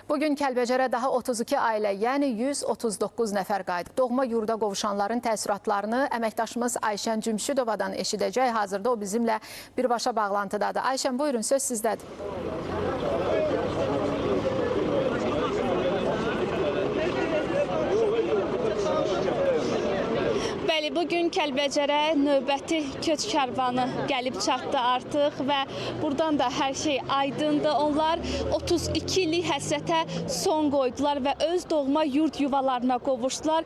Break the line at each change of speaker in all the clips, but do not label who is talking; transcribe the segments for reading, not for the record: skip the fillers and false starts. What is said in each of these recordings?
Bugün Kəlbəcərə daha 32 ailə, yəni 139 nəfər qayıdıb. Doğma yurda qovuşanların təəssüratlarını əməkdaşımız Ayşən Cümşüdovadan eşidəcək. Hazırda o bizimlə birbaşa bağlantıdadır. Ayşən, buyurun, söz sizdədir.
Bəli, bugün Kəlbəcərə növbəti köç karvanı gəlib çatdı artıq və buradan da hər şey aydındır. Onlar 32 illik həsrətə son qoydular və öz doğma yurd yuvalarına qovuşdular.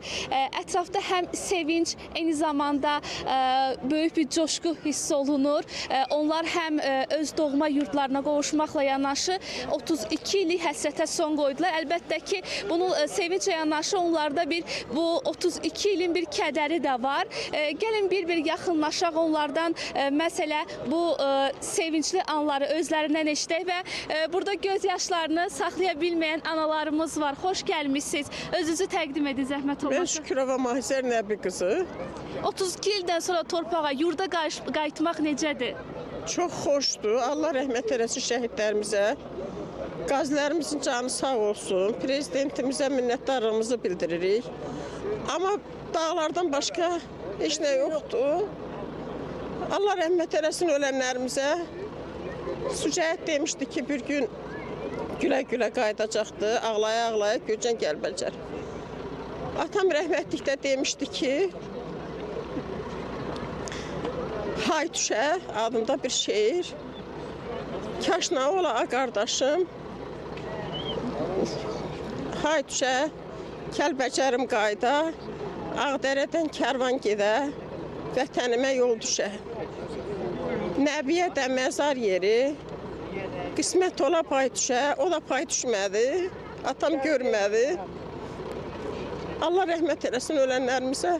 Ətrafda həm sevinç, eyni zamanda böyük bir coşqu hiss olunur. Onlar həm öz doğma yurdlarına qovuşmaqla yanaşı 32 illik həsrətə son qoydular. Əlbəttə ki, bunun sevinclə yanaşı onlarda bir bu 32 ilin bir kədəri də var. Gəlin bir-bir yaxınlaşaq onlardan, məsələ bu sevincli anları özlərindən eşidək və burada göz yaşlarını saxlaya bilməyən analarımız var. Xoş gəlmişsiniz. Özünüzü təqdim edin, zəhmət olmasa.
Mən Şükürova Mahzər Nəbi qızı.
32 ildən sonra torpağa, yurda qayıtmaq necədir?
Çox xoşdur. Allah rəhmət eləsin şəhidlərimizə. Qazilərimizin canı sağ olsun. Prezidentimizə minnətdarlığımızı bildiririk. Amma dağlardan başqa heç nə yoxdur. Allah rəhmət eləsin ölənlərimizə. Sücəyət demişdi ki, bir gün gülə-gülə qayıdacaqdı, ağlaya-ağlaya Gürcən Kəlbəcər. Atam rəhmətlikdə demişdi ki, Hay düşə adında bir şeir. Kaş nə ola a qardaşım, hay düşə, Kəlbəcərim qayda, Ağdərədən kərvan gedə, vətənimə yol düşə. Nəbiyə də məzar yeri, qismət ola pay düşə, o da pay düşmədi, atam görmədi. Allah rəhmət eləsin ölənlərimizə.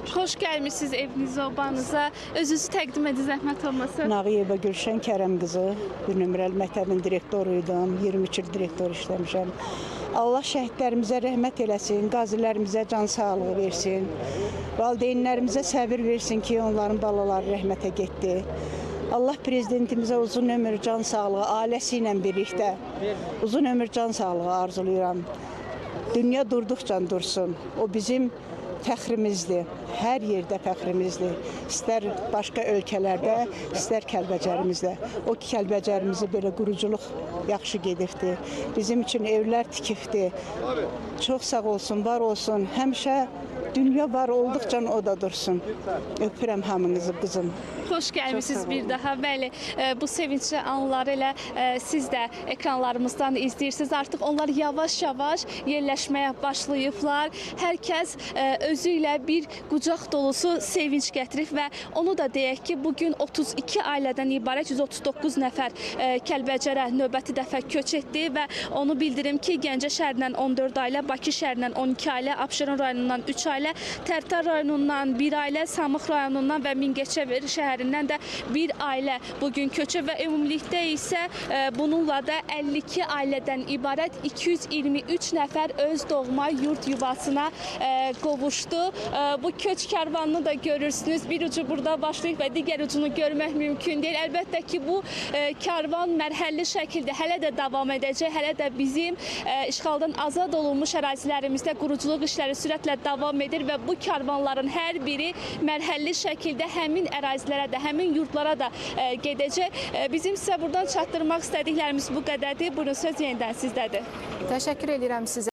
Xoş gəlmişsiniz evinizə, obanıza. Özünüzü təqdim edin, zəhmət olmasa.
Nağıyeva Gülşən Kərəm qızı, bir nömrəli məktəbin direktoruydum, 23 il direktor işləmişəm. Allah şəhidlərimizə rəhmət eləsin, qazilərimizə can sağlığı versin, valideynlərimizə səbir versin ki, onların balaları rəhmətə getdi. Allah prezidentimizə uzun ömür, can sağlığı, ailəsi ilə birlikdə uzun ömür, can sağlığı arzulayıram. Dünya durduqca dursun. O bizim fəxrimizdir. Hər yerdə fəxrimizdir. İstər başqa ölkələrdə, istər Kəlbəcərimizdə. O ki, Kəlbəcərimizi belə quruculuq yaxşı gedibdir. Bizim üçün evlər tikibdir. Çox sağ olsun, var olsun. Həmişə dünya var olduqca o da dursun. Öpürəm hamınızı, qızım.
Xoş gəlmişsiniz bir daha. Bəli, bu sevincli anları elə siz də ekranlarımızdan izləyirsiniz. Artıq onlar yavaş-yavaş yerləşməyə başlayıblar. Hər kəs özü ilə bir qucaq dolusu sevinç gətirib və onu da deyək ki, bugün 32 ailədən ibarət 139 nəfər Kəlbəcərə növbəti dəfə köç etdi və onu bildirim ki, Gəncə şəhərindən 14 ailə, Bakı şəhərindən 12 ailə, Abşeron rayonundan 3 ailə, Tərtər rayonundan 1 ailə, Samux rayonundan və Mingəçevir şəhərindən də 1 ailə bugün köçür və ümumilikdə isə bununla da 52 ailədən ibarət 223 nəfər öz doğma yurd yuvasına qovuşdu. Bu köç karvanını da görürsünüz. Bir ucu burada başlayıb və digər ucunu görmək mümkün deyil. Əlbəttə ki, bu karvan mərhəlli şəkildə hələ də davam edəcək. Hələ də bizim işğaldan azad olunmuş ərazilərimizdə quruculuq işləri sürətlə davam edir və bu karvanların hər biri mərhəlli şəkildə həmin ərazilərə də, həmin yurdlara da gedəcək. Bizim sizə buradan çatdırmaq istədiklərimiz bu qədərdir. Buyurun, söz yenidən sizdədir.
Təşəkkür edirəm sizə.